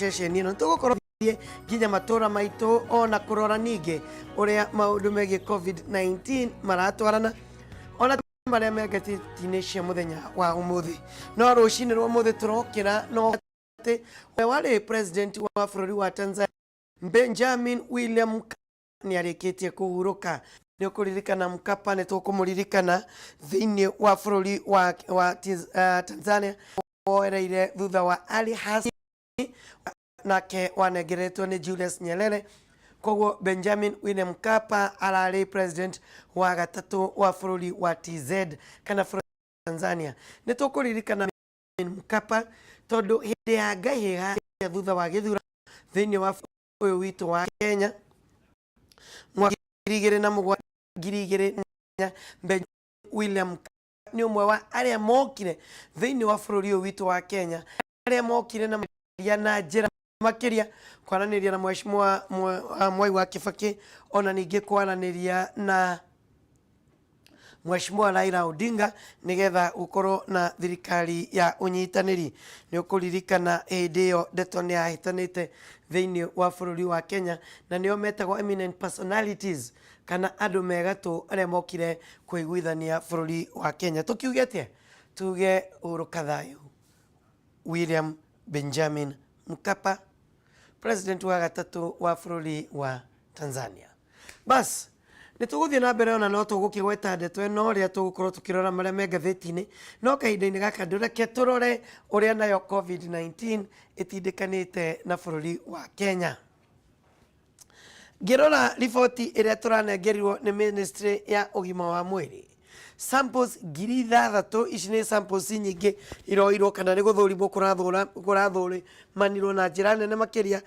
Ceceni ĩno tũgũkorwo thiĩ nginya matũra maitũ ona kũrora ningĩ ũrĩa maũndũ megiĩ COVID-19 maratwarana ona marĩa me ngathĩti-inĩ cia mũthenya wa ũmũthĩ. No rũcinĩ rwa ũmũthĩ tũrokĩra no atĩ ũrĩa warĩ president wa bũrũri wa Tanzania Benjamin William Mkapa nĩ arĩkĩtie kũhurũka. Nĩ ũkũririkana Mkapa nĩ tũkũmũririkana thĩinĩ wa bũrũri wa Tanzania woereire thutha wa Ali Hassan nake wanengeretwo nĩ Julius Nyerere. Koguo Benjamin William Mkapa ararĩ president wa gatatũ wa bũrũri wa TZ kana bũrũri wa Tanzania. Nĩ tũkũririkana Mkapa tondũ hĩndĩ ya ngahĩha thutha wa gĩthurano thĩinĩ wa ũyũ witũ wa Kenya mwaka 2007 2008 Benjamin William Mkapa nĩ ũmwe wa arĩa mokire thĩinĩ wa bũrũri ũyũ witũ wa Kenya, arĩa mokire na makĩria na njĩra makĩria kwaranĩria na Mheshimiwa Mwai wa Kibaki, ona ningĩ kwaranĩria na Mheshimiwa Raila Odinga nĩgetha gũkorwo na thirikari ya ũnyitanĩri. Nĩ ũkũririkana hĩndĩ ĩyo ndeto nĩ yahĩtanĩte thĩinĩ wa bũrũri wa Kenya, na nĩo metagwo eminent personalities kana andũ me gatũ arĩa mokire kũiguithania bũrũri wa Kenya. Tũkiuge atĩa? Tuge hurũka thayũ William Benjamin Mkapa, president wa gatatũ wa bũrũri wa Tanzania. Bas, nĩ tũgũthiĩ na mbere ona no tũgũkĩgweta ndeto ĩno rĩrĩa tũgũkorwo tũkĩrora marĩa me ngathĩti-inĩ, no kahinda-inĩ gaka ndũreke tũrore ũrĩa nayo COVID-19 ĩtindĩkanĩte na bũrũri wa Kenya. Ngĩrora riboti ĩrĩa tũranengerirwo nĩ ministry ya ũgima wa mwĩrĩ, samples 6000, ici nĩ samples nyingĩ iroirwo kana nĩ gũthũrimwo kũrathũrimanirwo na njĩra nene makĩria.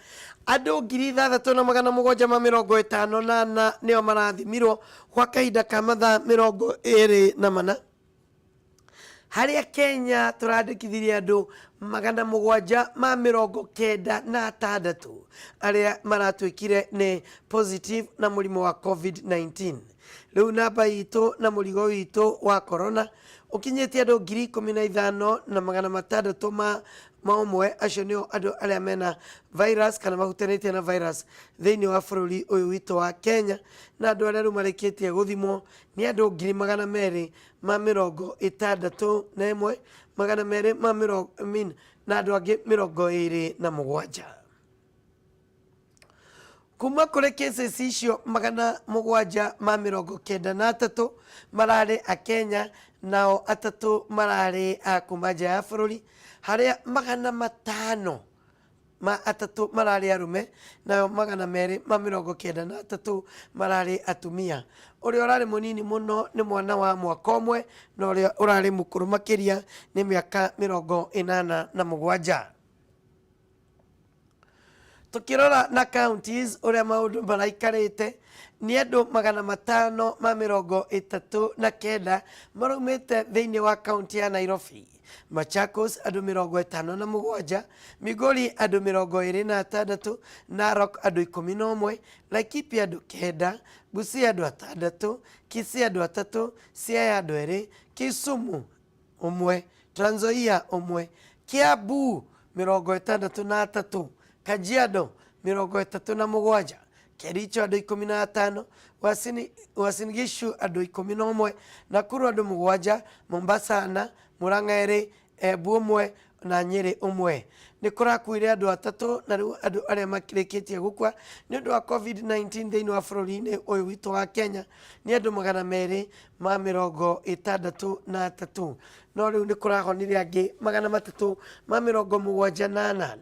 Andũ 6754 nĩo marathimirwo gwa kahinda ka mathaa 24. Harĩa Kenya tũrandĩkithirie andũ 796 arĩa maratuĩkire nĩ positive na mũrimũ wa COVID-19. Rĩu namba itũ na mũrigo witũ wa corona ũkinyĩtie andũ 15,601, acio nĩo andũ arĩa mena virus kana mahutanĩtie na virus thĩinĩ wa bũrũri ũyũ witũ wa Kenya, na andũ arĩa rĩu marĩkĩtie gũthimwo nĩ andũ 261,200 200 ma mĩrongo, I mean, na andũ angĩ 27. Kuma kũrĩ cases icio 793 mararĩ a Kenya, nao atatũ mararĩ a kuma nja ya bũrũri, harĩa 503 mararĩ arũme, nayo 293 mararĩ atumia. Ũrĩa ũrarĩ mũnini mũno nĩ mwana wa mwaka ũmwe, na ũrĩa ũrarĩ mũkũrũ makĩria nĩ mĩaka 87. Tũkĩrora na counties ũrĩa maũndũ maraikarĩte, nĩ andũ 539 maraumĩte thĩinĩ wa kaunti ya Nairobi. Machakos andũ 57, Migori andũ 26, Narok andũ 11, Laikipia andũ 9, Busia andũ 6, Kisii andũ 3, Siaya andũ 2, Kisumu 1, Trans Nzoia 1, Kiambu 63, Kajiado 37, Kericho andũ 15, Uasin Gishu andũ 11, Nakuru andũ 7, Mombasa 4, Murang'a 2, Embu 1 na Nyĩrĩ 1. Nĩ kũrakuire andũ 3, na rĩu andũ arĩa makĩrĩkĩtie gũkua nĩ ũndũ wa COVID-19 thĩinĩ wa bũrũri-inĩ ũyũ witũ wa Kenya nĩ andũ 263. No rĩu nĩ kũrahonire angĩ 378,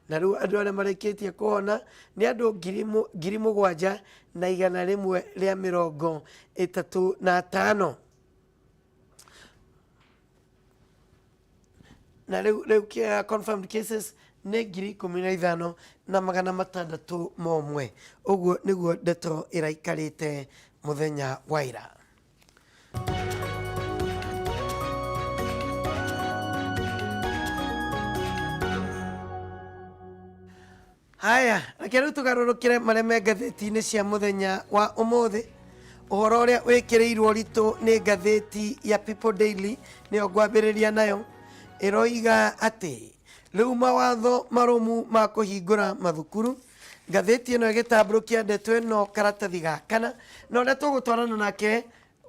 na rĩu andũ arĩa marĩkĩtie kũhona nĩ andũ 7,135. Na rĩu confirmed cases nĩ 15,601. Ũguo nĩguo ndeto ĩraikarĩte mũthenya wa ira. Haya, reke rĩu tũgarũrũkĩre marĩa me ngathĩti-inĩ cia mũthenya wa ũmũthĩ. Ũhoro ũrĩa wĩkĩrĩirwo ũritũ nĩ ngathĩti ya People Daily nĩyo ngwambĩrĩria nayo. Ĩroiga atĩ Rĩu mawatho marũmu ma kũhingũra mathukuru. Ngathĩti ĩno ĩgĩtambũrũkia ndeto ĩno karatathi ga kana, na ũrĩa tũgũtwarana nake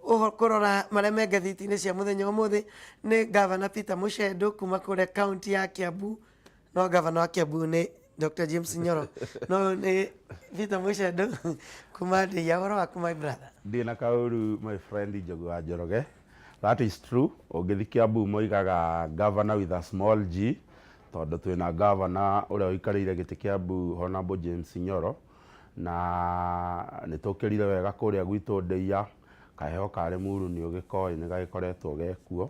kũrora marĩa me ngathĩti-inĩ cia mũthenya ũmũthĩ nĩ Gavana Peter Muchendu kuma kũrĩa kaunti ya Kiambu. No gavana wa Kiambu nĩ Dr. James Nyoro, no nĩ Peter Muchendu kuma Ndeiya. Ũhoro waku, my brother? Ndĩ na kaũru, my friend Njogu wa Njoroge. That is true. Ũngĩthi Kiambu moigaga governor with a small g, tondũ twĩna governor ũrĩa ũikarĩire gĩtĩ Kiambu, Honorable James Nyoro, na nĩ tũkĩrire wega kũrĩa gwitũ Ndeiya. Kaheho ka Limuru nĩ ũgĩkoĩ nĩ gagĩkoretwo gekuo,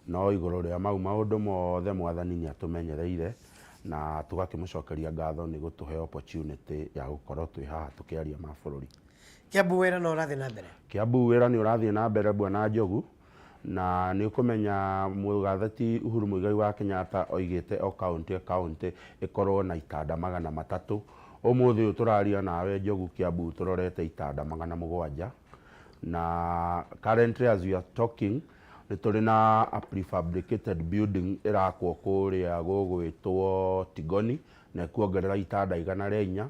no igũrũ rĩa mau maũndũ mothe Mwathani nĩ atũmenyereire na tũgakĩmũcokeria ngatho nĩ gũtũhe opportunity ya gũkorwo twĩ haha tũkĩaria ma bũrũri. Kiambu wĩra no ũrathiĩ na mbere? Kiambu wĩra nĩ ũrathiĩ na mbere, bwana Njogu, na nĩ ũkũmenya mũgatheti Uhuru Muigai wa Kenyatta oigĩte o kaũntĩ o kaũntĩ ĩkorwo na itanda 300. Ũmũthĩ ũyũ tũraria nawe, Njogu, Kiambu tũrorete itanda 700, na currently as we are talking nĩ tũrĩ na a prefabricated building ĩrakwo kũrĩa gũgwĩtwo Tigoni na ĩkuongerera itanda 104.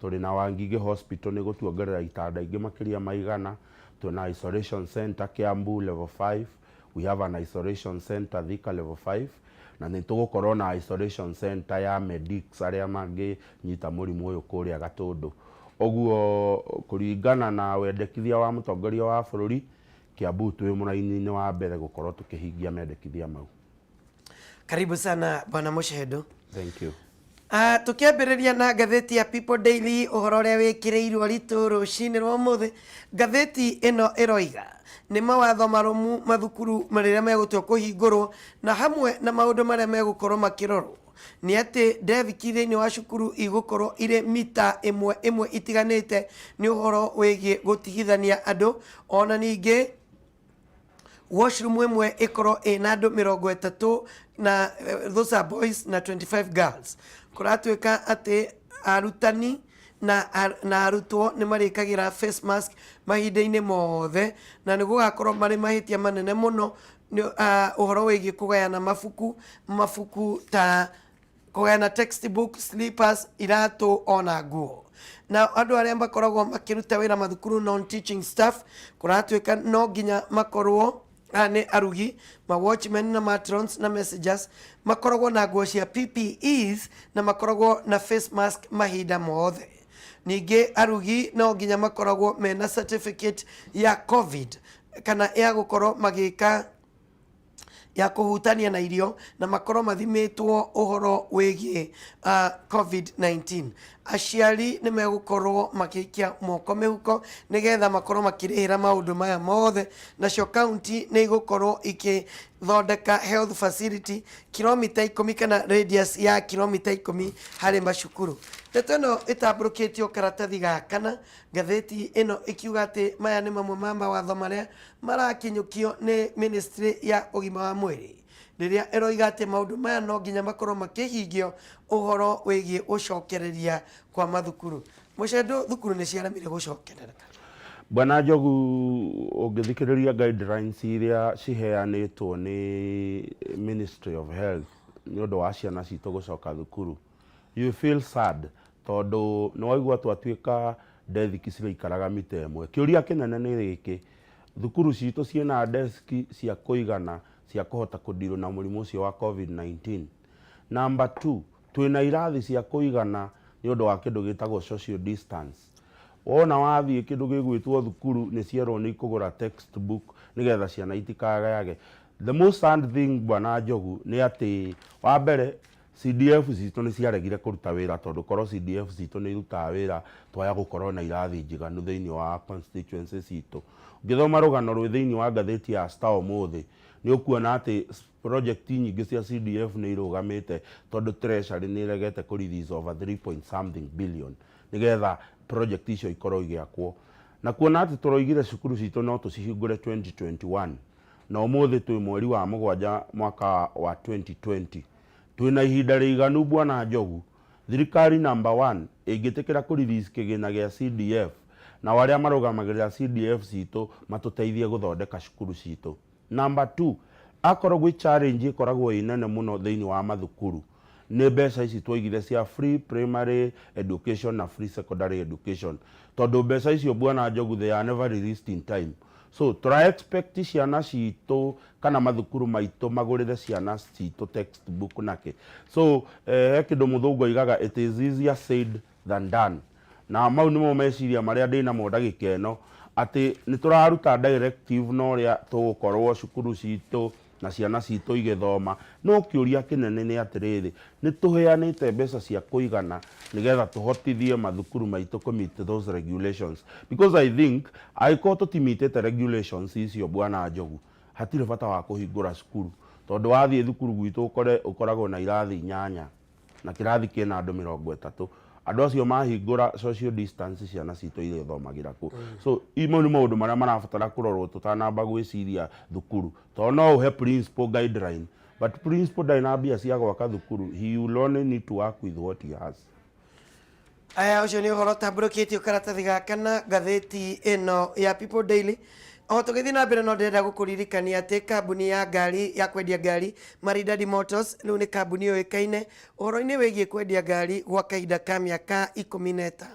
Tũrĩ na Wangigĩ Hospital nĩ gũtuongerera itanda ingĩ makĩria ma 100. Twĩna isolation center Kiambu level 5, we have an isolation center Thika level 5, na nĩ tũgũkorwo na isolation center ya medics arĩa mangĩnyita mũrimũ ũyũ kũrĩa Gatũndũ. Ũguo kũringana na wendekithia wa mũtongoria wa bũrũri, Kiambu twĩ mũraini-inĩ wa mbere gũkorwo tũkĩhingia mendekithia mau. Karibu sana, bwana Muchendu. Thank you. Tukiambĩrĩria na ngathĩti ya People Daily, ũhoro ũrĩa wĩkĩrĩirwo ritũ rũcinĩ rwa ũmũthĩ, ngathĩti ĩno ĩroiga nĩ mawatho marũmu mathukuru rĩrĩa megũtua kũhingũrwo, na hamwe na maũndũ marĩa megũkorwo makĩrorwo nĩ atĩ ndethiki thĩinĩ wa cukuru igũkorwo irĩ mita ĩmwe ĩmwe itiganĩte nĩ ũhoro wĩgiĩ gũtigithania andũ. Ona ningĩ washroom ĩmwe ĩkorwo ĩna andũ 30 na those are boys na 25 girls. Kũratuĩka atĩ arutani na arutwo nĩ marĩkagĩra face mask mahinda-inĩ mothe, na nĩ gũgakorwo marĩ mahĩtia manene mũno nĩ ũhoro wĩgiĩ kũgayana mabuku ta kũgayana textbook, slippers, iratũ ona nguo. Na andũ arĩa makoragwo makĩruta wĩra mathukuru, non teaching staff, kũratuĩka no nginya makorwo aya nĩ arugi, ma watchmen na matrons na messengers, makoragwo na nguo cia PPEs na makoragwo na face mask mahinda mothe. Ningĩ arugi no nginya makoragwo mena certificate ya COVID kana ya gũkorwo magĩka ya kũhutania na irio, na makorwo mathimĩtwo ũhoro wĩgiĩ COVID-19. Aciari nĩ megũkorwo magĩikia moko mĩhuko nĩgetha makorwo makĩrĩhĩra maũndũ maya mothe. Nacio kaunti nĩ igũkorwo ikĩthondeka health facility kilomita 10 kana radius ya kilomita 10 harĩ macukuru. Ndeto ĩno ĩtambũrũkĩtio karatathi ga kana, ngathĩti ĩno ĩkiuga atĩ maya nĩ mamwe ma mawatho marĩa marakinyũkio nĩ ministry ya ũgima wa mwĩrĩ, rĩrĩa ĩroiga atĩ maũndũ maya no nginya makorwo makĩhingio ũhoro wĩgiĩ gũcokereria kwa mathukuru. Mũcendo, thukuru nĩ ciaremire gũcokerereka. Bwana Njogu, ũngĩthikĩrĩria guidelines iria ciheanĩtwo nĩ Ministry of Health nĩ ũndũ wa ciana citũ gũcoka thukuru, you feel sad, tondũ nĩ waigua twatuĩka ndethiki ciraikaraga mita ĩmwe. Kĩũria kĩnene nĩ gĩkĩ: thukuru citũ ciĩna deski cia kũigana cia kũhota kũndirwo na mũrimũ ũcio wa COVID-19? Number two, twĩna irathi cia kũigana nĩ ũndũ wa kĩndũ gĩtagwo social distance? Wona wathiĩ kĩndũ gĩgwĩtwo thukuru, nĩ cierwo nĩ ikũgũra textbook nĩgetha ciana itikagayage. The most sad thing, bwana Njogu, nĩ atĩ wa mbere CDF citũ nĩ ciaregire kũruta wĩra, tondũ korwo CDF citũ nĩ irutaga wĩra twaya gũkorwo na irathi njiganu thĩinĩ wa constituency citũ. Ũngĩthoma rũgano rwĩ thĩinĩ wa ngathĩti ya Star ũmũthĩ, nĩ ũkuona atĩ project nyingĩ cia CDF nĩ irũgamĩte tondũ Treasury nĩ ĩregete kũ release over 3 point something billion nĩgetha project icio ikorwo igĩakwo. Na kuona atĩ tũroigire cukuru citũ no tũcihingũre 2021, na ũmũthĩ twĩ mweri wa 7 mwaka wa 2020, twĩna ihinda rĩiganu, bwana Njogu. Thirikari, number one, ĩngĩtĩkĩra kũ release kĩgĩna gĩa CDF, nao arĩa marũgamagĩrĩra CDF citũ matũteithie gũthondeka cukuru citũ. Number two, akorwo gwĩ challenge ĩkoragwo ĩ nene mũno thĩinĩ wa mathukuru. Nĩ mbeca ici twaigire cia free primary education na free secondary education, tondũ mbeca icio, Bwana Njogu, they are never released in time. So tũra expect ciana citũ kana mathukuru maitũ magũrĩre ciana citũ textbook nake. So he kĩndũ mũthũngũ aigaga, "It is easier said than done." Na mau nĩmo meciria marĩa ndĩnamo ndagĩka ĩno, atĩ nĩ tũraruta directive na ũrĩa tũgũkorwo cukuru citũ na ciana citũ igĩthoma. No kĩũria kĩnene nĩ atĩrĩrĩ, nĩ tũheanĩte mbeca cia kũigana nĩgetha tũhotithie mathukuru maitũ kũ meet those regulations? Because I think angĩkorwo tũtimitĩte regulations icio, Bwana Njogu, hatirĩ bata wa kũhingũra cukuru, tondũ wathiĩ thukuru gwitũ ũkore ũkoragwo na irathi 8 na kĩrathi kĩna andũ 30. Andũ acio mahingũra social distance, ciana citũ irĩthomagĩra kũ? So mau nĩ maũndũ marĩa marabatara kũrorwo tũtanamba gwĩciria thukuru, tondũ no ũhe principal guideline, but principal ndarĩ na mbia cia gwaka thukuru. He will only need to work with what he has. Aya, ũcio nĩ ũhoro ũtambũrũkĩtio karatathi ga kana ngathĩti ĩno ya People Daily. O tũgĩthiĩ na mbere, no ndĩrenda gũkũririkania atĩ kambuni ya ngari ya kwendia ngari Maridadi Motors rĩu nĩ kambuni yũĩkaine ũhoro-inĩ wĩgiĩ kwendia ngari gwa kahinda ka mĩaka 15.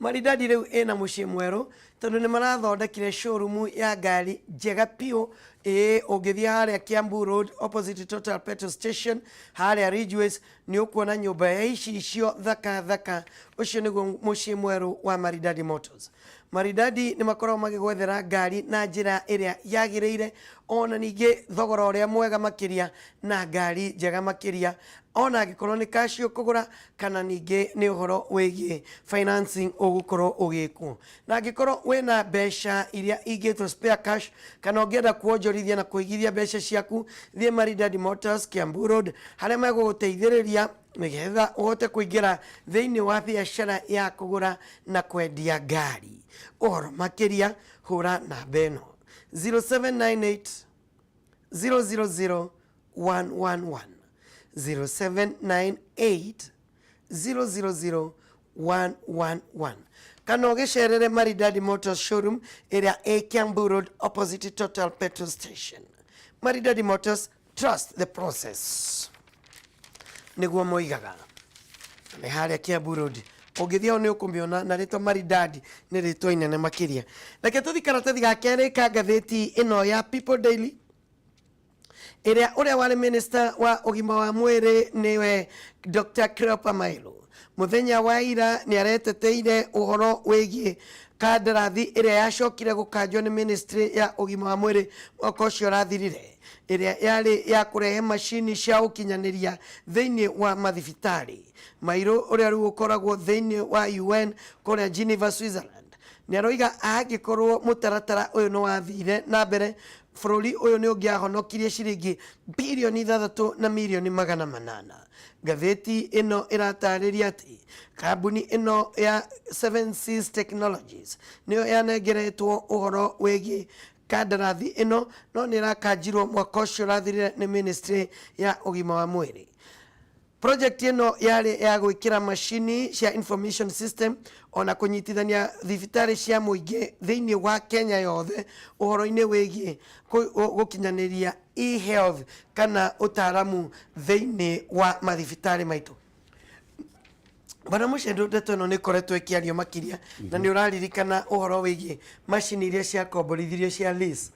Maridadi rĩu ĩna mũciĩ mwerũ, tondũ nĩ marathondekire showroom ya ngari njega biũ. Ĩĩ, ũngĩthiĩ harĩa Kiambu Road, opposite Total petrol station, harĩa Ridgeways, nĩ ũkuona nyũmba ya icicio thaka thaka. Ũcio nĩguo mũciĩ mwerũ wa Maridadi Motors. Maridadi nĩ makoragwo magĩgwethera ngari na njĩra ĩrĩa yagĩrĩire, ona ningĩ thogora ũrĩa mwega makĩria na ngari njega makĩria, ona angĩkorwo nĩ cash ũkũgũra kana ningĩ nĩ ũhoro wĩgiĩ financing ũgũkorwo ũgĩkwo. Na angĩkorwo wĩna mbeca iria ingĩtwo spare cash, kana ũngĩenda kuonjorithia na kũigithia mbeca ciaku, thiĩ Maridadi Motors, Kiambu Road, harĩa megũgũteithĩrĩria nĩgetha ũhote kũingĩra thĩinĩ wa biacara ya kũgũra na kwendia ngari. Ũhoro makĩria, hũra namba ĩno, 0798 000 111, 0798 000 111, kana ũgĩcerere Maridadi Motors showroom ĩrĩa ĩ Kiambu Road, opposite Total petrol station. Maridadi Motors, trust the process, nĩguo moigaga. Nĩ harĩa Kiambu Road, ũngĩthiĩ hau nĩ ũkũmĩona na rĩtwa Maridadi nĩ rĩtwa inene makĩria. Reke tũthi karatathi ga kerĩ ka ngathĩti ĩno ya People Daily, ĩrĩa ũrĩa warĩ minister wa ũgima wa mwĩrĩ, nĩwe Dr. Cleopa Mailu, mũthenya wa ira nĩ areteteire ũhoro wĩgiĩ kandarathi ĩrĩa yacokire gũkanjwo nĩ ministry ya ũgima wa mwĩrĩ mwaka ũcio ũrathirire, ĩrĩa yarĩ ya kũrehe macini cia ũkinyanĩria thĩinĩ wa mathibitarĩ. Mairu, ũrĩa rĩu ũkoragwo thĩinĩ wa UN kũrĩa Geneva, Switzerland, nĩ aroiga angĩkorwo mũtaratara ũyũ nĩ wathire na mbere, bũrũri ũyũ nĩ ũngĩahonokirie ciringi 6,800,000,000. Ngathĩti ĩno ĩratarĩria atĩ kambuni ĩno ya Seven Seas Technologies nĩyo yanengeretwo ũhoro wĩgiĩ kandarathi ĩno, no nĩ ĩrakanjirwo mwaka ũcio ũrathirire nĩ ministry ya ũgima wa mwĩrĩ. Project ĩno yarĩ ya gwĩkĩra macini cia information system ona kũnyitithania thibitarĩ cia mũingĩ thĩinĩ wa Kenya yothe ũhoro-inĩ wĩgiĩ gũkinyanĩria e-health kana ũtaaramu thĩinĩ wa mathibitarĩ maitũ. Bwana Mũcendo, ndeto ĩno nĩ ĩkoretwo ĩkĩario makĩria, na nĩ ũraririkana ũhoro wĩgiĩ macini iria ciakomborithirio cia lease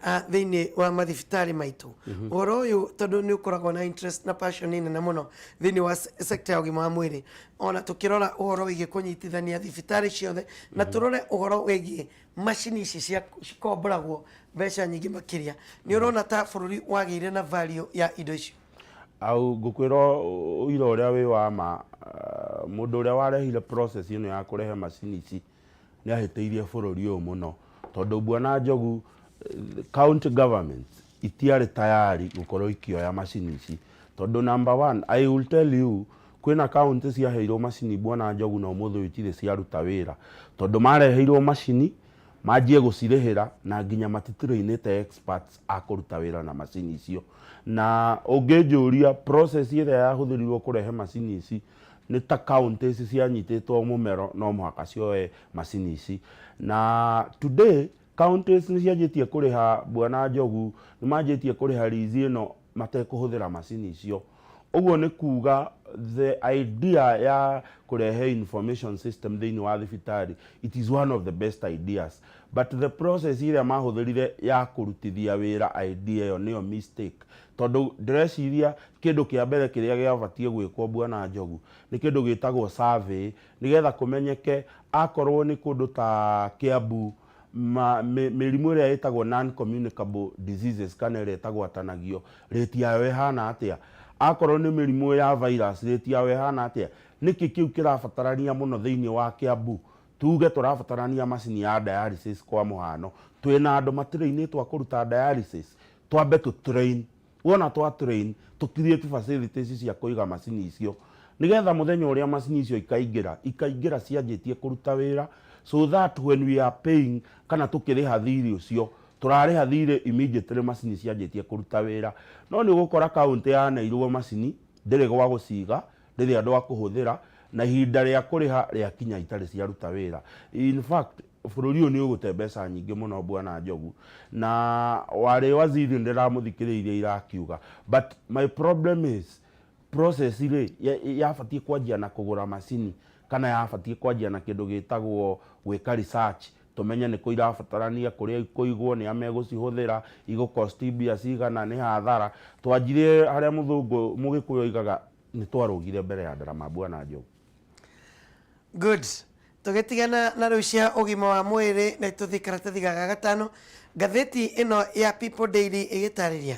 thĩinĩ wa mathibitarĩ maitũ. Ũhoro ũyũ, tondũ nĩ ũkoragwo na interest na passion nene mũno thĩinĩ wa sector ya ũgima wa mwĩrĩ, ona tũkĩrora ũhoro wĩgiĩ kũnyitithania thibitarĩ ciothe na tũrore ũhoro wĩgiĩ macini ici cia cikomboragwo mbeca nyingĩ makĩria, nĩ ũrona ta bũrũri wagĩire na value ya indo icio? Au ngũkwĩra ũira ũrĩa wĩ wa ma, mũndũ ũrĩa warehire process ĩno ya kũrehe macini ici nĩ ahĩtĩirie bũrũri ũyũ mũno, tondũ, Bwana Njogu, county government itiarĩ tayari gũkorwo ikĩoya macini ici, tondũ number one, I will tell you, kwĩna county ciaheirwo macini, Bwana Njogu, na ũmũthĩ ũyũ itirĩ ciaruta wĩra, tondũ mareheirwo macini manjie gũcirĩhĩra na nginya matitrainĩte experts a kũruta wĩra na macini icio. Na ũngĩnjũria, process ĩrĩa yahũthĩrirwo kũrehe macini ici nĩ ta county ici cianyitĩtwo mũmero no mũhaka cioe macini ici. Na today counties nĩ cianjĩtie kũrĩha, Bwana Njogu, nĩ manjĩtie kũrĩha lease ĩno matekũhũthĩra macini icio. Ũguo nĩ kuga the idea ya kũrehe information system thĩinĩ wa thibitarĩ, it is one of the best ideas, but the process ĩrĩa mahũthĩrire ya kũrutithia wĩra idea ĩyo nĩyo mistake, tondũ ndĩreciria kĩndũ kĩa mbere kĩrĩa gĩabatiĩ gwĩkwo, Bwana Njogu, nĩ kĩndũ gĩtagwo survey, nĩgetha kũmenyeke akorwo nĩ kũndũ ta Kiambu mĩrimũ ĩrĩa ĩtagwo non communicable diseases kana ĩrĩa ĩtagwatanagio, rate yayo ĩhana atĩa, akorwo nĩ mĩrimũ ya virus, rate yayo ĩhana atĩa, nĩkĩ kĩu kĩrabatarania mũno thĩinĩ wa Kiambu. Tuge tũrabatarania macini ya dialysis kwa mũhano, twĩna andũ matrainĩtwo a kũruta dialysis? Twambe tũ train, wona twa train, tũ create facilities cia kũiga macini icio, nĩgetha mũthenya ũrĩa macini icio ikaingĩra, ikaingĩra cianjĩtie kũruta wĩra, so that when we are paying kana tũkĩrĩha thirĩ ũcio, tũrarĩha thirĩ immediately macini cianjĩtie kũruta wĩra. No nĩ ũgũkora kaũntĩ yaneirwo macini, ndĩrĩ gwa gũciga, ndĩrĩ andũ a kũhũthĩra, na ihinda rĩa kũrĩha rĩakinya itarĩ ciaruta wĩra. In fact, bũrũri ũyũ nĩ ũgũte mbeca nyingĩ mũno, Bwana Njogu. Na warĩ waziri ndĩramũthikĩrĩirie irakiuga, but my problem is process rĩ yabatiĩ kwanjia na kũgũra macini kana yabatiĩ kwanjia na kĩndũ gĩtagwo gwĩka research, tũmenye nĩ kũ irabatarania, kũrĩa ikũigwo, nĩ a megũcihũthĩra, igũ cost mbia cigana, nĩ hathara. Twanjirie harĩa mũthũngũ mũgĩkũyũ oigaga nĩ twarũgire mbere ya ndarama, Bwana Njogu. Good. Tũgĩtigana na rĩu cia ũgima wa mwĩrĩ na tũthiĩ karatathi ga gatano, ngathĩti ĩno ya People Daily ĩgĩtarĩria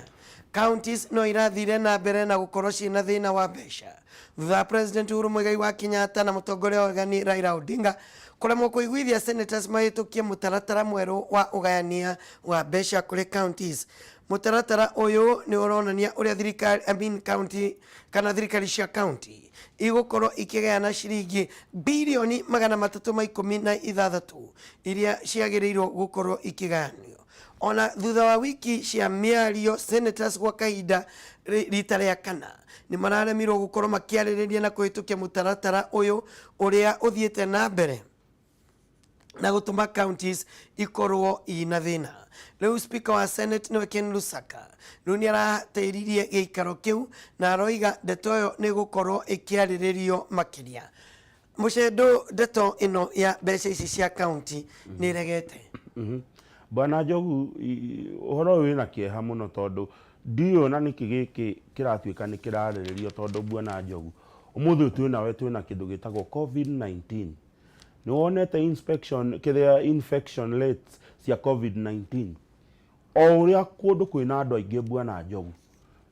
counties no irathire na mbere na gũkorwo ciĩna thĩna wa mbeca thutha wa President Uhuru Muigai wa Kenyatta na mũtongoria wa ũregani Raila Odinga kũremwo kũiguithia senators mahĩtũkie mũtaratara mwerũ wa ũgayania wa mbeca kũrĩ counties. Mũtaratara ũyũ nĩ ũronania ũrĩa thirikari, I mean county, kana thirikari cia county igũkorwo ikĩgayana ciringi 316 birioni iria ciagĩrĩirwo gũkorwo ikĩgayanio. Ona thutha wa wiki cia mĩario, senators gwa kahinda rita rĩa kana nĩ mararemirwo gũkorwo makĩarĩrĩria na kũhĩtũkia mũtaratara ũyũ ũrĩa ũthiĩte na mbere na gũtũma counties ikorwo ina thĩna. Rĩu Speaker wa Senate nĩwe Ken Lusaka rĩu nĩ aratĩririe gĩikaro kĩu na aroiga ndeto ĩyo nĩ gũkorwo ĩkĩarĩrĩrio makĩria. Mũcendo, ndeto ĩno ya mbeca ici cia county nĩ ĩregete. Bwana Njogu, ũhoro ũyũ wĩna kĩeha mũno, tondũ ndiũĩ ona nĩkĩ gĩkĩ kĩratuĩka nĩ kĩrarĩrĩrio, tondũ Bwana Njogu, ũmũthĩ ũyũ twĩnawe twĩna kĩndũ gĩtagwo COVID-19. Nĩ wonete inspection kĩrĩa infection rates cia COVID-19, o ũrĩa kũndũ kwĩna andũ aingĩ, Bwana Njogu,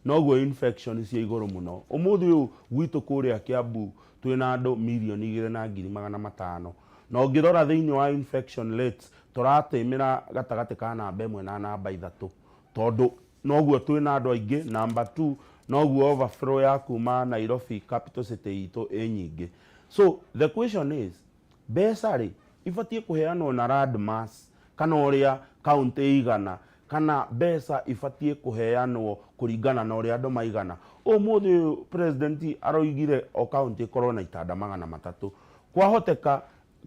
noguo infection cia igũrũ mũno. Ũmũthĩ ũyũ gwitũ kũrĩa Kiambu twĩna andũ 2,500,000, na ũngĩrora thĩinĩ wa infection rates tũratĩmĩra gatagatĩ ka namba 1 na namba 3, tondũ noguo twĩna andũ aingĩ. Namba 2, noguo overflow ya kuma Nairobi, capital city itũ, ĩ nyingĩ. So the question is, mbeca rĩ ibatiĩ kũheanwo na land mass kana ũrĩa kaunti igana, kana mbeca ibatiĩ kũheanwo kũringana na ũrĩa andũ maigana? Ũmũthĩ ũyũ president aroigire o kaunti ĩkorwo na itanda 300. Kwahoteka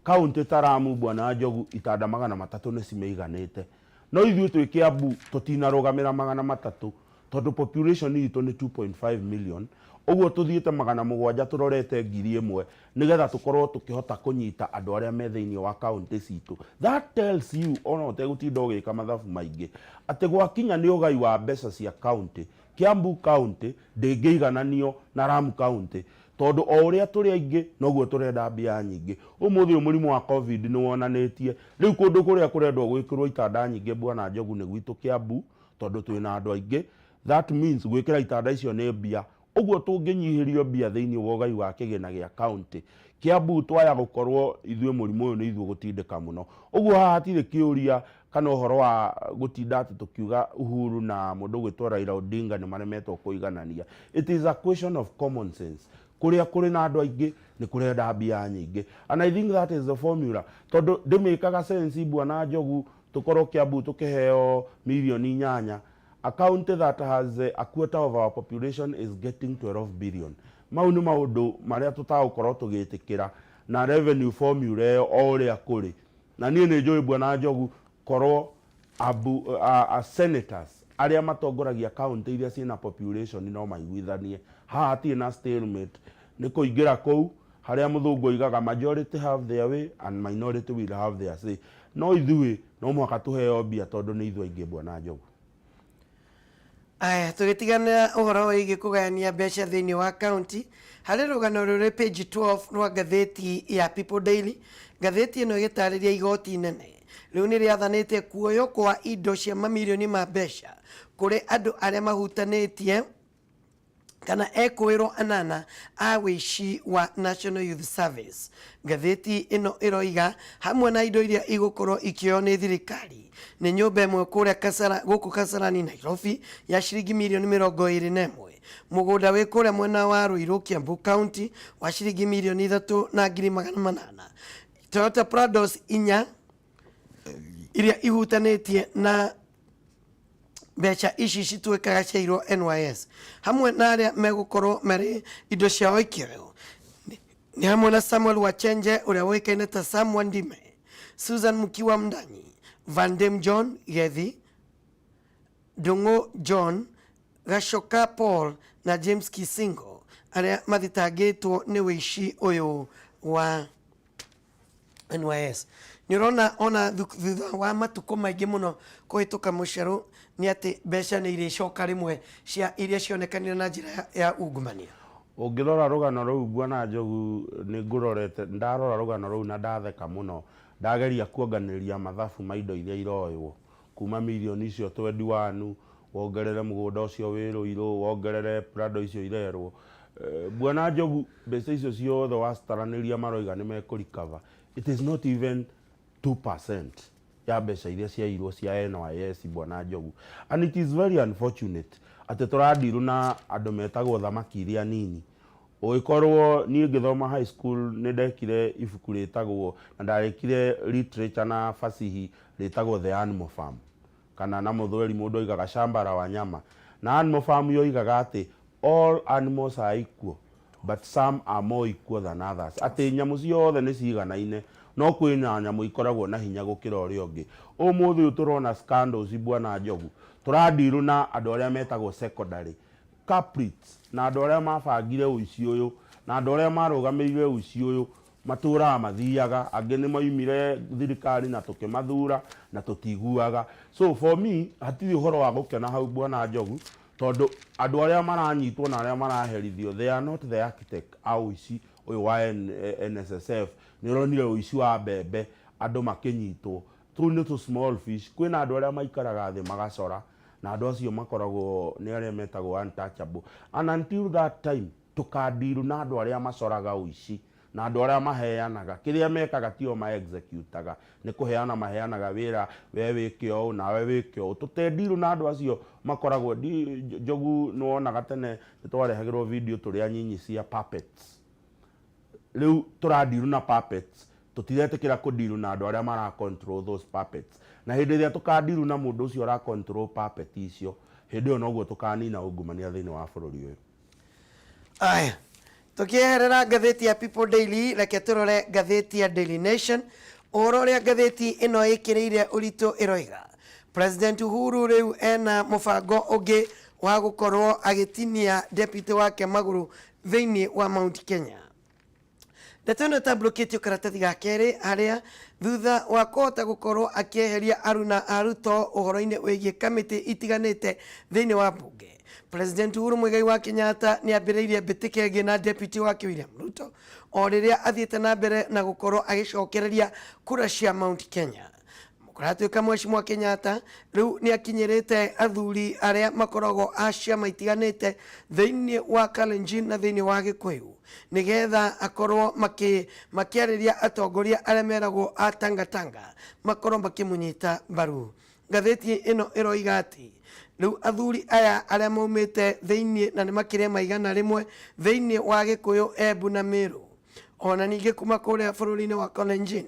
kaunti ta Lamu, Bwana Njogu, itanda 300 nĩ cimĩiganĩte, no ithuĩ twĩ Kiambu tũtinarũgamĩra 300, tondũ population itũ nĩ 2.5 million. Ũguo tũthiĩte 700 tũrorete 1,000 nĩgetha tũkorwo tũkĩhota kũnyita andũ arĩa me thĩinĩ wa kaunti citũ. That tells you, ona ũtegũtinda ũgĩka mathabu maingĩ, atĩ gwakinya nĩ ũgai wa mbeca cia kaunti, Kiambu County ndĩngĩigananio na Lamu County, tondũ o ũrĩa tũrĩ aingĩ noguo tũrenda mbia nyingĩ. Ũmũthĩ ũyũ mũrimũ wa COVID nĩ wonanĩtie rĩu kũndũ kũrĩa kũrendwo gwĩkĩrwo itanda nyingĩ, Bwana Njogu, nĩ gwitũ Kiambu, tondũ twĩna andũ aingĩ. That means gwĩkĩra itanda icio nĩ mbia. Ũguo tũngĩnyihĩrio mbia thĩinĩ wa ũgai wa kĩgĩna gĩa kaunti, Kiambu twaya gũkorwo ithuĩ mũrimũ ũyũ nĩ ithuĩ gũtindĩka mũno. Ũguo haha hatirĩ kĩũria kana ũhoro wa gũtinda atĩ tũkiuga Uhuru na mũndũ ũgwĩtwo Raila Odinga nĩ maremetwo kũiganania. It is a question of common sense. Kũrĩa kũrĩ na andũ aingĩ nĩ kũrenda mbia nyingĩ, and I think that is the formula, tondũ ndĩmĩkaga sense, Bwana Njogu, tũkorwo Kiambu tũkĩheo 8 mirioni, a county that has a quarter of our population is getting 12 billion. Mau nĩ maũndũ marĩa tũtagũkorwo tũgĩtĩkĩra na revenue formula ĩyo o ũrĩa kũrĩ. Na niĩ nĩ njũĩ, Bwana Njogu, korwo abu, a senators arĩa matongoragia kaunti iria ciĩna population no maiguithanie. Haha hatirĩ na stalemate, nĩ kũingĩra kũu harĩa mũthũngũ oigaga majority have their way and minority will have their say. No ithuĩ no mũhaka tũheo mbia tondũ nĩ ithuĩ aingĩ Bwana Njogu. Aya, tũgĩtigana ũhoro wĩgiĩ kũgayania mbeca thĩinĩ wa kaunti, harĩ rũgano rũrĩ page 12 rwa ngathĩti ya People Daily. Ngathĩti ĩno ĩgĩtarĩria igoti inene rĩu nĩ rĩathanĩte kuoywo kwa indo cia mamirioni ma mbeca kũrĩ andũ arĩa mahutanĩtie kana ekũĩrwo anana a wĩici wa National Youth Service. Ngathĩti ĩno ĩroiga hamwe na indo iria igũkorwo ikĩoywo nĩ thirikari nĩ nyũmba ĩmwe kũrĩa Kasara, gũkũ Kasarani Nairobi ya ciringi mirioni 21, mũgũnda wĩ kũrĩa mwena wa Ruiru Kiambu County wa ciringi 3,800,000, Toyota Prados inya iria ihutanĩtie na mbeca ici cituĩkaga ciairwo NYS hamwe na arĩa megũkorwo marĩ indo ciao ikĩoywo nĩ hamwe na Samuel Wachenje ũrĩa ũĩkaine ta Sam Wandime, Susan Mukiwa Mndanyi, Vandem John Gethi, Ndung'u John, Gacoka Paul na James Kisingo arĩa mathitangĩtwo nĩ ũici ũyũ wa NYS. Nĩ ũrona ona thutha wa matukũ maingĩ mũno kũhĩtũka mũcerũ nĩ atĩ mbeca nĩ irĩcoka rĩmwe cia iria cionekanire na njĩra ya ungumania. Ũngĩrora rũgano rũu Bwana Njogu, nĩ ngũrorete, ndarora rũgano rũu na ndatheka mũno, ndageria kuonganĩrĩria mathabu ma indo iria iroywo, kuma mirioni icio 21, wongerere mũgũnda ũcio wĩ Ruiru, wongerere Prado icio irerwo. Bwana Njogu, mbeca icio ciothe wacitaranĩria maroiga nĩ mekũ recover. It is not even 2% ya mbeca iria ciairwo cia NYS Bwana Njogu. And it is very unfortunate atĩ tũrandirũ na andũ metagwo thamaki iria nini. Ũgĩkorwo niĩ ngĩthoma high school nĩ ndekire ibuku rĩtagwo na ndarĩkire literature na fasihi rĩtagwo The Animal Farm, kana na mũthweri mũndũ oigaga Shamba la Wanyama. Na Animal Farm yoigaga atĩ all animals are equal but some are more equal than others, atĩ nyamũ ciothe nĩ ciganaine no kwĩna nyamũ ikoragwo na hinya gũkĩra ũrĩa ũngĩ. Ũmũthĩ ũyũ tũrona scandals Bwana Njogu, tũrandirũ na andũ arĩa metagwo secondary culprits na andũ arĩa mabangire ũici ũyũ na andũ arĩa marũgamĩrĩire ũici ũyũ matũraga mathiaga, angĩ nĩ maumire thirikari na tũkĩmathura na tũtiguaga. So for me hatirĩ ũhoro wa gũkena hau Bwana Njogu, tondũ andũ arĩa maranyitwo na arĩa maraherithio, they are not the architect a ũici ũyũ wa NSSF. Nĩ ũronire ũici wa mbembe andũ makĩnyitwo, tũu nĩ tũ small fish. Kwĩna andũ arĩa maikaraga thĩ magacora, na andũ acio makoragwo nĩ arĩa metagwo untouchable, and until that time tũkandiru na andũ arĩa macoraga ũici na andũ arĩa maheanaga kĩrĩa mekaga tio ma executaga, nĩ kũheana maheanaga wĩra, we wĩke ũũ nawe wĩke ũũ. Tũtendiru na andũ acio makoragwo Njogu. Nĩ wonaga tene nĩ twarehagĩrwo video tũrĩ anyinyi cia puppets. Rĩu tũrandiru na puppets, tũtiretĩkĩra kũndiru na andũ arĩa mara control those puppets, na hĩndĩ ĩrĩa tũkandiru na mũndũ ũcio ũra control puppet icio, hĩndĩ ĩyo noguo tũkanina ungumania thĩinĩ wa bũrũri ũyũ. Aya, tukieherera ngathĩti ya People Daily, reke tũrore ngathĩti ya Daily Nation. Ũhoro ũrĩa ngathĩti ĩno ĩkĩrĩire ũritũ ĩroiga President Uhuru rĩu ena mũbango ũngĩ wa gũkorwo agĩtinia deputy wake magũrũ thĩinĩ wa Mount Kenya. Ndeto ĩno ĩtambũrũkĩtio karatathi ga kerĩ, harĩa thutha wa kũhota gũkorwo akĩeheria aruna a Ruto ũhoro-inĩ wĩgiĩ kamĩtĩ itiganĩte thĩinĩ wa mbunge, President Uhuru Muigai wa Kenyatta nĩ ambĩrĩirie mbĩtĩka ĩngĩ na deputy wake William Ruto o rĩrĩa athiĩte na mbere na gũkorwo agĩcokereria kura cia Mount Kenya. Kũratuĩka Mheshimiwa Kenyatta rĩu nĩ akinyĩrĩte athuri arĩa makoragwo a ciama itiganĩte thĩinĩ wa Kalenjin na thĩinĩ wa Gĩkũyũ, nĩgetha akorwo makĩarĩria atongoria arĩa meragwo a Tangatanga makorwo makĩmũnyita mbaru. Ngathĩti ĩno ĩroiga atĩ rĩu athuri aya arĩa maumĩte thĩinĩ na nĩ makĩria ma 100 thĩinĩ wa Gĩkũyũ, Embu na Meru, ona ningĩ kuma kũrĩa bũrũri-inĩ wa Kalenjin,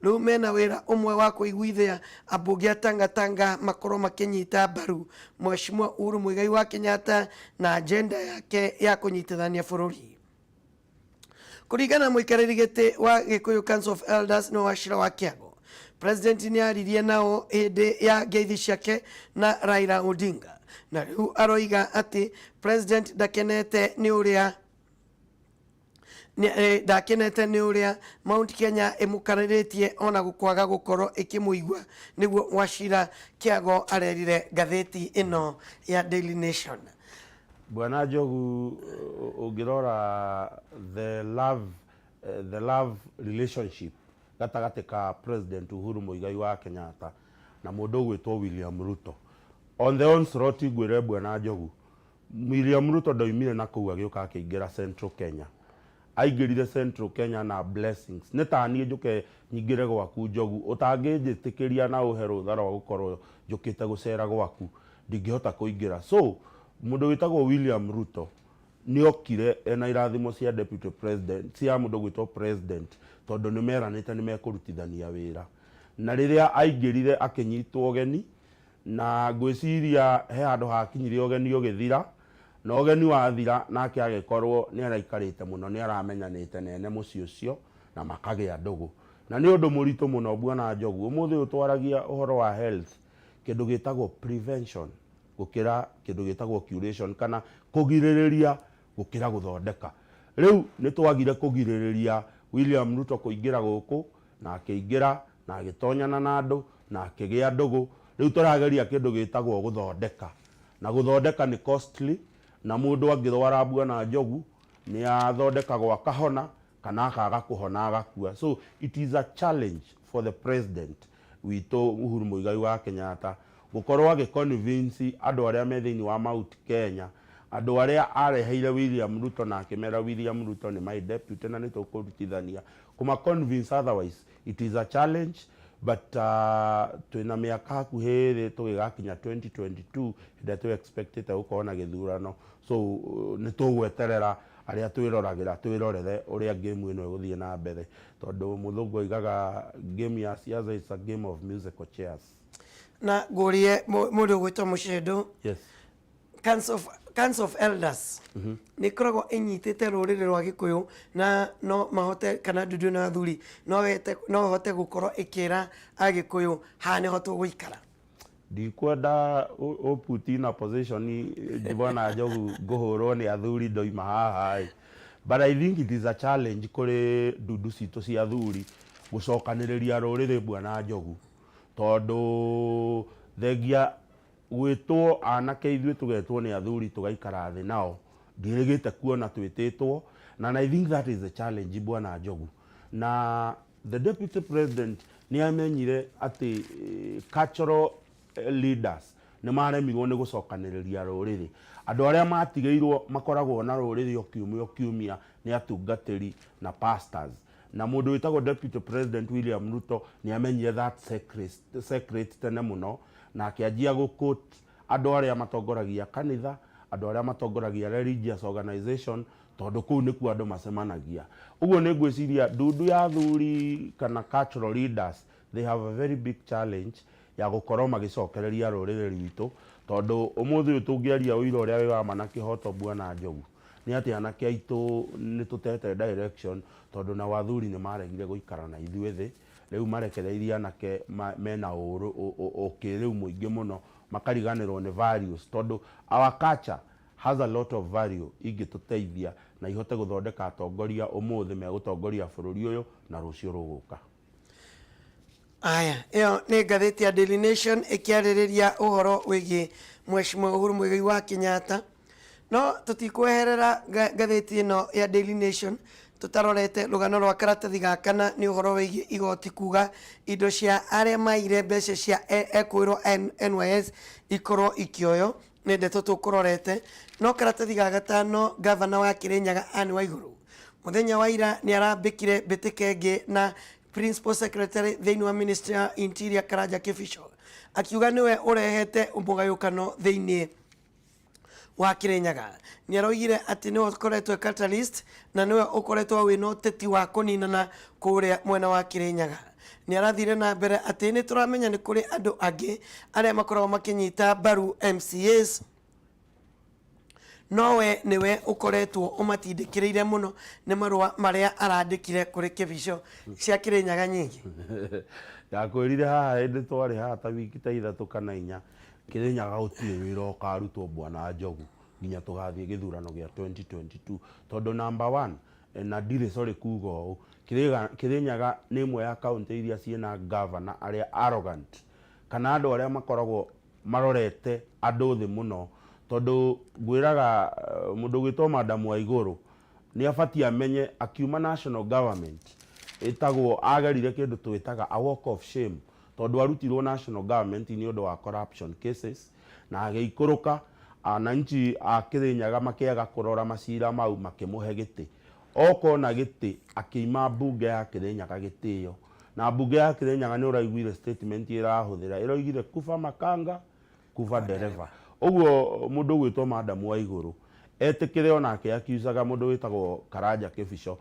rĩu mena wĩra ũmwe wa kũiguithia ambunge a Tangatanga makorwo makĩnyita mbaru Mheshimiwa Uhuru Muigai wa Kenyatta na agenda yake ya kũnyitithania bũrũri. Kũringana na mũikarĩri gĩtĩ wa Gĩkũyũ Council of Elders nĩ Wachira wa Kĩago, President nĩ aririe nao hĩndĩ ya ngeithi ciake na Raila Odinga. Na rĩu aroiga atĩ president ndakenete nĩ ũrĩa ndakenete nĩ ũrĩa Mount Kenya ĩmũkarĩrĩtie ona gũkwaga gũkorwo ĩkĩmũigua, nĩguo Wachira Kĩago arerire ngathĩti ĩno ya Daily Nation. Bwana Njogu, ũngĩrora the love relationship gatagatĩ ka President Uhuru Muigai wa Kenyatta na mũndũ ũgwĩtwo William Ruto, on the onslaught, ngwĩre Bwana Njogu, William Ruto ndoimire na kũu agĩũka akĩingĩra Central Kenya. Aingĩrire Central Kenya na blessings. Nĩ ta niĩ njũke nyingĩre gwaku, Njogu, ũtangĩnjĩtĩkĩria na ũhe rũtha rwa gũkorwo njũkĩte gũcera gwaku, ndingĩhota kũingĩra. So mũndũ wĩtagwo William Ruto nĩ okire ena irathimo cia deputy president, cia mũndũ gwĩtwo president, tondũ nĩ meranĩte nĩ mekũrutithania wĩra. Na rĩrĩa aingĩrire, akĩnyitwo ũgeni, na ngwĩciria he handũ hakinyire ũgeni ũgĩthira, na ũgeni wathira nake agĩkorwo nĩ araikarĩte mũno, nĩ aramenyanĩte na ene mũciĩ ũcio na makagĩa ndũgũ. Na nĩ ũndũ mũritũ mũno, Bwana Njogu. Ũmũthĩ ũyũ twaragia ũhoro wa health, kĩndũ gĩtagwo prevention gũkĩra kĩndũ gĩtagwo curation, kana kũgirĩrĩria gũkĩra gũthondeka. Rĩu nĩ twagire kũgirĩrĩria William Ruto kũingĩra gũkũ, na akĩingĩra na agĩtonyana na andũ na akĩgĩa ndũgũ. Rĩu tũrageria kĩndũ gĩtagwo gũthondeka, na gũthondeka nĩ costly, na mũndũ angĩrwara, Bwana Njogu, nĩ athondekagwo akahona kana akaga kũhona agakua. So it is a challenge for the president witũ Uhuru Muigai wa Kenyatta gũkorwo agĩ convince andũ arĩa me thĩinĩ wa Mount Kenya, andũ arĩa areheire William Ruto na akĩmera William Ruto nĩ my deputy na nĩ tũkũrutithania, kũma convince otherwise. It is a challenge, but twĩna mĩaka hakuhĩ 2 tũgĩgakinya 2022, hĩndĩ ĩrĩa twĩ expectĩte gũkorwo na gĩthurano. So nĩ tũgweterera arĩa twĩroragĩra, twĩrorere ũrĩa game ĩno ĩgũthiĩ na mbere, tondũ mũthũngũ oigaga game ya siasa is a game of musical chairs. Na ngũrie mũndũ ũgwĩtwo Mũcendo. Yes. Council of Elders nĩ ĩkoragwo ĩnyitĩte rũrĩrĩ rwa Gĩkũyũ, na no mahote kana ndundu na athuri no hote gũkorwo ĩkĩra Agĩkũyũ haha nĩho tũgũikara? Ndikwenda ũ put in a position, Bwana Njogu, ngũhũrwo nĩ athuri ndoima haha ĩ, but I think it is a challenge kũrĩ ndundu citũ cia athuri gũcokanĩrĩria rũrĩrĩ, Bwana Njogu, tondũ thengia gwĩtwo anake, ithuĩ tũgetwo nĩ athuri tũgaikara thĩ nao, ndiĩrĩgĩte kuona twĩtĩtwo. Na I think that is the challenge, Bwana Njogu. Na the deputy president nĩ amenyire atĩ cultural leaders nĩ maremirwo nĩ gũcokanĩrĩria rũrĩrĩ. Andũ arĩa matigĩirwo makoragwo na rũrĩrĩ o kiumia o kiumia nĩ atungatĩri na pastors, na mũndũ wĩtagwo deputy president William Ruto nĩ amenyire that secret tene mũno, na akĩanjia gũ andũ arĩa matongoragia kanitha, andũ arĩa matongoragia religious organization, tondũ kũu nĩkuo andũ macemanagia. Ũguo nĩ ngwĩciria ndundu ya athuri kana cultural leaders, they have a very big challenge ya gũkorwo magĩcokereria rũrĩrĩ rwitũ, tondũ ũmũthĩ ũyũ tũngĩaria ũira ũrĩa wĩ wa ma na kĩhoto, Bwana Njogu, nĩ atĩ anake aitũ nĩ tũtete direction, tondũ nao athuri nĩ maregire gũikara na ithuĩ thĩ. Rĩu marekereirie anake mena ũũru, ũkĩrĩu mũingĩ mũno, makariganĩrwo nĩ values, tondũ our culture has a lot of value ingĩtũteithia na ihote gũthondeka atongoria ũmũthĩ megũtongoria bũrũri ũyũ na rũciũ rũgũka. Aya, ĩyo nĩ ngathĩti ya Daily Nation ĩkĩarĩrĩria ũhoro wĩgiĩ Mheshimiwa Uhuru Muigai wa Kenyatta. No tũtikweherera ngathĩti ĩno ya Daily Nation tũtarorete rũgano rwa karatathi ga kana, nĩ ũhoro wĩgiĩ igoti kuga indo cia arĩa maire mbeca cia ekũĩrwo NYS ikorwo ikĩoyo, nĩ ndeto tũkũrorete. No karatathi ga gatano, gavana wa Kirinyaga Anne Waiguru mũthenya wa ira nĩ arambĩkire mbĩtĩka ĩngĩ na principal secretary thĩinĩ wa Ministry ya Interior Karanja Kibicho, akiuga nĩwe ũrehete mũgayũkano thĩinĩ wa Kirinyaga. Nĩ aroigire atĩ nĩwe ũkoretwo catalyst na nĩwe ũkoretwo wĩna ũteti wa kũninana kũrĩa mwena wa Kirinyaga. Nĩ arathire na mbere atĩ nĩ tũramenya nĩ kũrĩ andũ angĩ arĩa makoragwo makĩnyita mbaru MCAs, nowe nĩwe ũkoretwo ũmatindĩkĩrĩire mũno nĩ marũa marĩa arandĩkire kũrĩ Kibicho cia Kirinyaga nyingĩ. Ndakwĩrire haha hĩndĩ twarĩ haha ta wiki ta 3 kana 4. Kĩrĩnyaga gũtirĩ wĩra ũkarutwo Bwana Njogu nginya tũgathiĩ gĩthurano gĩa 2022. Tondũ number one, na ndirĩ sorry kuga ũũ, Kĩrĩnyaga nĩ ĩmwe ya kaũntĩ iria ciĩna governor arĩa arrogant, kana andũ arĩa makoragwo marorete andũ thĩ mũno. Tondũ ngwĩraga mũndũ ũgwĩtwo Madam Waigũrũ nĩ abatiĩ amenye akiuma national government ĩtagwo agerire kĩndũ twĩtaga a walk of shame, tondũ arutirwo national government nĩ ũndũ wa corruption cases na agĩikũrũka, ananchi a Kĩrĩnyaga makĩaga kũrora macira mau makĩmũhe gĩtĩ. Oka ona gĩtĩ akĩima mbunge ya Kĩrĩnyaga gĩtĩo, na mbunge ya Kĩrĩnyaga nĩ ũraiguire statement ĩrahũthĩra, ĩroigire kuba makanga kuba ndereba. Ũguo mũndũ ũgwĩtwo Madam Waigũrũ etĩkĩre onake akiucaga mũndũ wĩtagwo Karanja Kĩbico,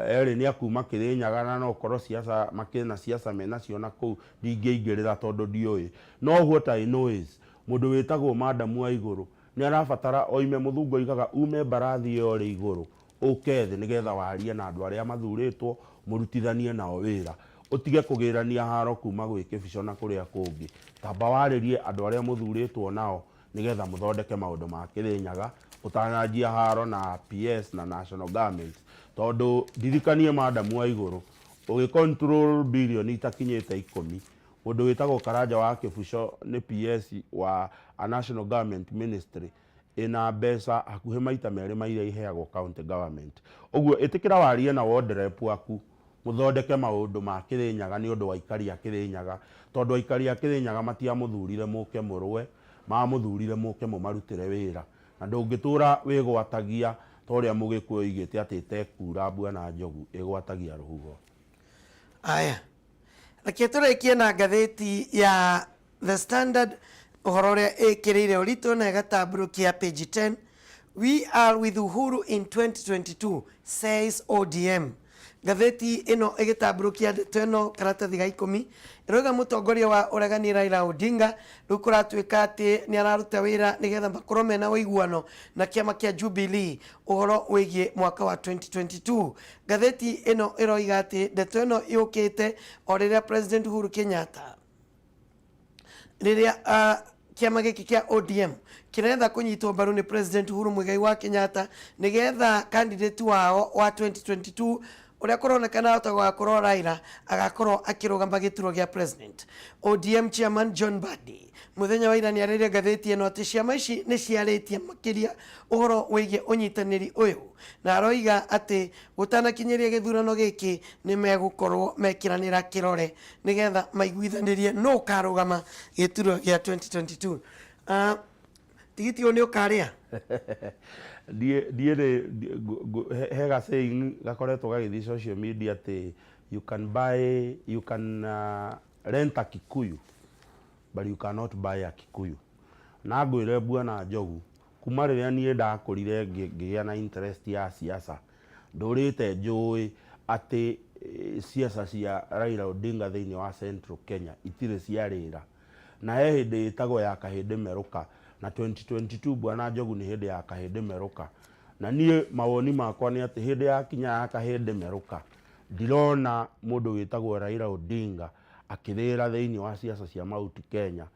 erĩ nĩ akuma Kĩrĩnyaga na no ũkorwo siasa makĩrĩ na siasa menacio na kũu, ndingĩingĩrĩra tondũ ndiũĩ. No what I know is mũndũ wĩtagwo Madam Waigũrũ nĩ arabatara oime, mũthungu oigaga ume mbarathi ĩyo ĩrĩ igũrũ ũke thĩ nĩgetha warie na andũ arĩa mathurĩtwo mũrutithanie nao wĩra. Ũtige kũgĩrania haro kuma gwĩ Kĩbico na kũrĩa kũngĩ. Tamba warĩrie andũ arĩa mũthurĩtwo nao nĩgetha mũthondeke maũndũ ma Kĩrĩnyaga ũtananjia haro na PS na national government. Tondũ ndirikanie Madam Waigũrũ, ũgĩ control billion itakinyĩte ikũmi, mũndũ wĩtagwo Karanja wa Kĩbuco nĩ PS wa a national government ministry ĩna mbeca hakuhĩ maita merĩ ma iria iheagwo county government. Ũguo ĩtĩkĩra warie na ward rep waku mũthondeke maũndũ ma Kĩrĩnyaga nĩ ũndũ wa aikari a Kĩrĩnyaga, tondũ aikari a Kĩrĩnyaga matiamũthurire mũke mũrũe, mamũthurire mũke mũmarutĩre wĩra. Na ndũngĩtũra wĩgwatagia ta ũrĩa Mũgĩkũyũ oigĩte atĩ ĩtekura Bwana Njogu ĩgwatagia rũhuho. Aya, reke tũrĩkie na ngathĩti ya The Standard, ũhoro ũrĩa ĩkĩrĩire ũritũ na ĩgatambũrũkia page 10. "We are with Uhuru in 2022," says ODM. Ngathĩti ĩno ĩgĩtambũrũkia ndeto ĩno karatathi ga 10, ĩroiga mũtongoria wa ũregani Raila Odinga rĩu kũratuĩka atĩ nĩ araruta wĩra nĩgetha makorwo mena ũiguano na kĩama kĩa Jubilee ũhoro wĩgiĩ mwaka wa 2022. Ngathĩti ĩno ĩroiga atĩ ndeto ĩno yũkĩte o rĩrĩa President Uhuru Kenyatta, rĩrĩa kĩama gĩkĩ kĩa ODM kĩretha kũnyitwo mbaru nĩ President Uhuru Muigai wa Kenyatta nĩgetha candidate wao wa 2022, ũrĩa kũronekana ota gũgakorwo Raila, agakorwo akĩrũgama gĩturwa gĩa president. ODM chairman John Mbadi mũthenya wa ira nĩarĩire ngathĩti ĩno atĩ ciama ici nĩ ciarĩtie makĩria ũhoro wĩgiĩ ũnyitanĩri ũyũ, na aroiga atĩ gũtanakinyĩria gĩthurano gĩkĩ nĩ megũkorwo mekĩranĩra kĩrore nĩgetha maiguithanĩrie nũ ũkarũgama gĩturwa gĩa 2022. Tigiti ũyũ nĩ ũkarĩa? Niĩ rĩ, he ga saying gakoretwo gagĩthiĩ social media atĩ you can buy, you can rent a Kikuyu but you cannot buy a Kikuyu. Na ngwĩre Bwana Njogu, kuma rĩrĩa niĩ ndakũrire ngĩgĩa na interest ya siasa, ndũrĩte njũĩ atĩ siasa cia Raila Odinga thĩinĩ wa Central Kenya itirĩ ciarĩra. Na he hĩndĩ ĩtagwo ya kahĩndĩ merũka, na 2022 Bwana Njogu nĩ hĩndĩ ya kahĩndĩ merũka. Na niĩ mawoni makwa nĩ atĩ hĩndĩ yakinya ya kahĩndĩ merũka, ndirona mũndũ wĩtagwo Raila Odinga akĩrĩra thĩinĩ wa siasa cia Mount Kenya,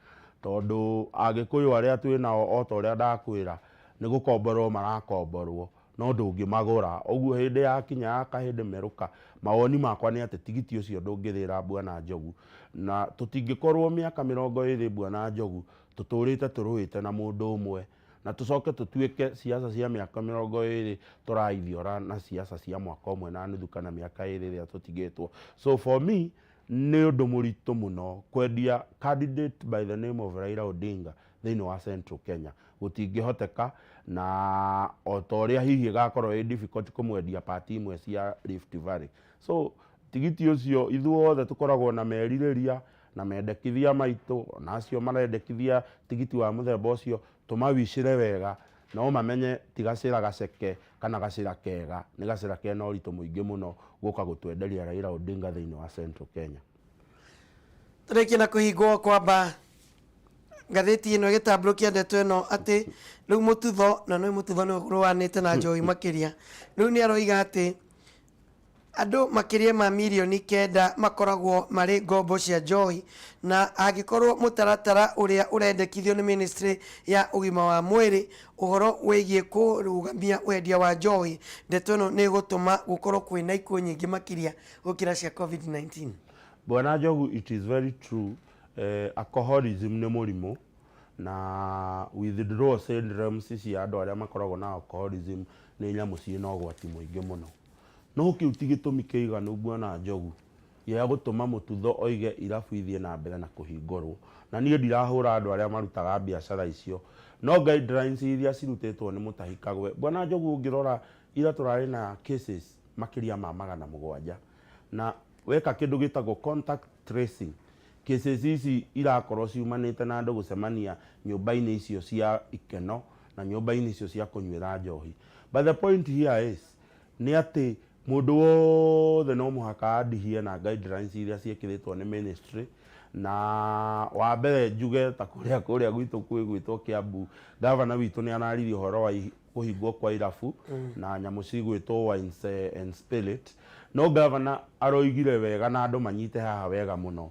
tondũ Agĩkũyũ arĩa twĩ nao, o ta ũrĩa ndakwĩra, nĩ gũkomborwo marakomborwo, no ndũngĩmagũra. Ũguo hĩndĩ yakinya ya kahĩndĩ merũka, mawoni makwa nĩ atĩ tigiti ũcio ndũngĩthĩra Bwana Njogu, na tũtingĩkorwo mĩaka 20 Bwana Njogu tũtũrĩte tũrũĩte na mũndũ ũmwe, na tũcoke tũtuĩke siasa cia mĩaka 20 tũraithiora na siasa cia mwaka ũmwe na nuthu kana mĩaka 2 ĩrĩa tũtigĩtwo. So for me nĩ ũndũ mũritũ mũno kwendia candidate by the name of Raila Odinga thĩinĩ wa Central Kenya, gũtingĩhoteka, na o ta ũrĩa hihi ĩgakorwo ĩ difficult kũmwendia party imwe cia Rift Valley. So tigiti ũcio ithuothe tũkoragwo na merirĩria na mendekithia maitũ, ona acio marendekithia tigiti wa mũthemba ũcio tũmawicĩre wega, no mamenye ti gacĩra gaceke kana gacĩra kega, nĩ gacĩra kena ũritũ mũingĩ mũno gũka gũtwenderia Raila Odinga thĩinĩ wa Central Kenya. Tũrĩkie na kũhingwo kwamba ngathĩti ĩno ĩgĩtambũrũkia ndeto ĩno atĩ rĩu Mũtutho, na nĩ Mũtutho nĩ ũrũanĩte na njohi makĩria, rĩu nĩ aroiga atĩ Andũ makĩria ma mirioni 9 makoragwo marĩ ngombo cia njohi, na angĩkorwo mũtaratara ũrĩa ũrendekithio nĩ ministry ya ũgima wa mwĩrĩ ũhoro wĩgiĩ kũrũgamia wendia wa njohi, ndeto ĩno nĩ ĩgũtũma gũkorwo kwĩna ikuũ nyingĩ makĩria gũkĩra cia COVID-19. Bwana Njogu, it is very true. Alcoholism nĩ mũrimũ, na withdrawal syndromes cia andũ arĩa makoragwo na alcoholism nĩ nyamũ ciĩna ũgwati mũingĩ mũno. No kĩu ti gĩtũmi kĩiganu, Bwana Njogu, gĩa gũtũma Mũtutho oige irabu ithiĩ na mbere na kũhingũrwo. Na niĩ ndirahũra andũ arĩa marutaga biacara icio, no guidelines iria cirutĩtwo nĩ Mũtahi Kagwe. Bwana Njogu, ũngĩrora ira tũrarĩ na cases makĩria ma 700, na weka kĩndũ gĩtagwo contact tracing, cases ici irakorwo ciumanĩte na andũ gũcemania nyũmba-inĩ icio cia ikeno na nyũmba-inĩ icio cia kũnyuĩra njohi. But the point here is nĩ atĩ mũndũ wothe no mũhaka adhere na guidelines iria ciĩkĩrĩtwo nĩ ministry. Na wa mbere njuge ta kũrĩa gwitũ kwĩ gwĩtwo Kiambu, gavana witũ nĩ araririe ũhoro wa kũhingwo kwa irabu na nyamũ cigwĩtwo wines and spirit. No gavana aroigire wega, na andũ manyite haha wega mũno,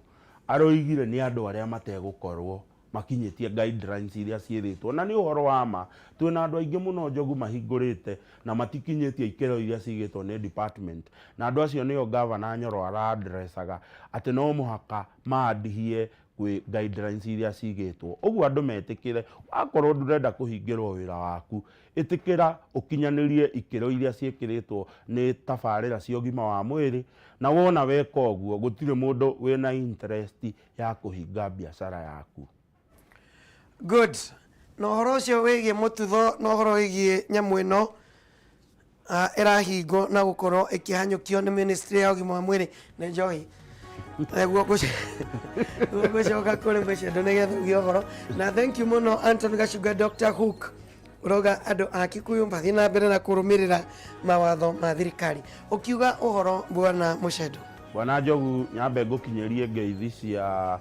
aroigire nĩ andũ arĩa mategũkorwo makinyĩtie guidelines iria ciĩrĩtwo. Na nĩ ũhoro wa ma, twĩna andũ aingĩ mũno, Njogu, mahingũrĩte na matikinyĩtie ikĩro iria cigĩtwo nĩ department, na andũ acio nĩo gavana Nyoro ara-addressaga atĩ no mũhaka maadhere kwĩ guidelines iria cigĩtwo. Ũguo andũ metĩkĩre, wakorwo ndũrenda kũhingĩrwo wĩra waku, ĩtĩkĩra ũkinyanĩrie ikĩro iria ciĩkĩrĩtwo nĩ tabarĩra cia ũgima wa mwĩrĩ. Na wona weka ũguo, gũtirĩ mũndũ wĩna interest ya kũhinga biacara yaku. Good. Na ũhoro ũcio wĩgiĩ mũtutho na ũhoro wĩgiĩ nyamũ ĩno ĩrahingwo na gũkorwo ĩkĩhanyũkio nĩ ministry ya ũgima wa mwĩrĩ nĩ njohi, nĩguo ngũcoka kũrĩ Mũcendo nĩgetha ũgĩe ũhoro. Na thank you mũno, Anton Gacunga, Dr Hook, ũrauga andũ a Kikuyu mathiĩ na mbere na kũrũmĩrĩra mawatho ma thirikari. Ũkiuga ũhoro, Bwana Mũcendo. Bwana Njogu, nyambe ngũkinyĩrie ngeithi cia